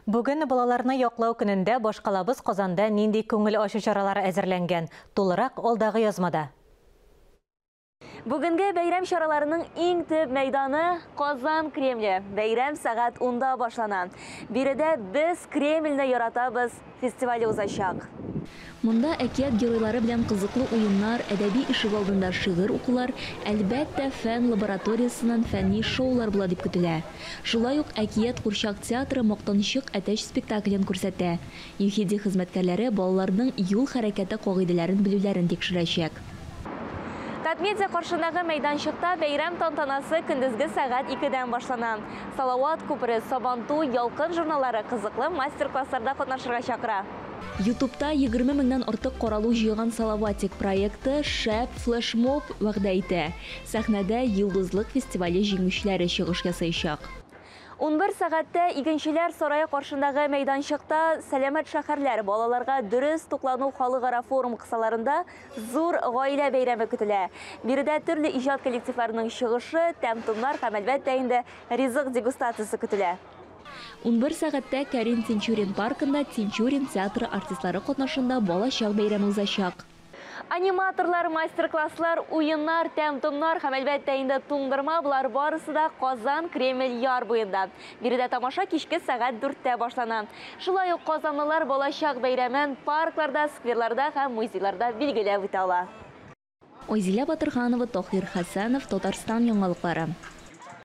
Бүген балаларны яклау көнендә башкалабыз Казанда нинди күңел ачу чаралары әзерләнгән? Тулырак алдагы язмада. Бүгенге бәйрәм чараларының иң төп мәйданы Казан Кремле. Бәйрәм сәгать 10-да башлана. Биредә «Без Кремльне яратабыз» фестивале узачак. Монда әкият геройлары белән кызыклы уеннар, әдәби ишегалдында шигырь укулар, әлбәттә, фән лабораториясеннән фәнни шоулар була дип көтелә. Шулай ук Әкият курчак театры Мактанчык әтәч спектаклен күрсәтә. ЮХИДИ хезмәткәрләре балаларның юл хәрәкәте кагыйдәләрен белүләрен тикшерәчәк. Татмедиа каршындагы мәйданчыкта бәйрәм тантанасы көндезге сәгать 2-дән башлана. Салават күпере, Сабантуй, Ялкын журналлары кызыклы мастер-классларда катнашырга чакыра. Ютубта 20 меңнән артык каралу җыйган Салаватик проекты шәп флешмоб вәгъдә итә. Сәхнәдә Йолдызлык фестивале җиңүчеләре чыгыш ясаячак. 11 сәгатьтә Игенчеләр сарае каршындагы мәйданчыкта Сәламәт шәһәрләр балаларга дөрес туклану халыкара форум кысаларында зур гаилә бәйрәме көтелә. Биредә төрле иҗат коллективларының чыгышы, тәм-томнар һәм әлбәттә инде ризык дегустациясе көтелә. 11 сәгатьтә Кәрим Тинчурин паркында Тинчурин театры артистлары катнашында балачак бәйрәме узачак. Аниматорлар, мастер-класслар, уеннар, тәм-томнар һәм әлбәттә инде туңдырма, болар барысы да Казан Кремль яр буенда. Биредә тамаша кичке сәгать 4-тә башлана. Шулай ук казанлылар балачак бәйрәмен паркларда, скверларда һәм музейларда билгеләп үтә ала. Айзилә Батырханова, Таһир Хәсәнов, Татарстан яңалыклары.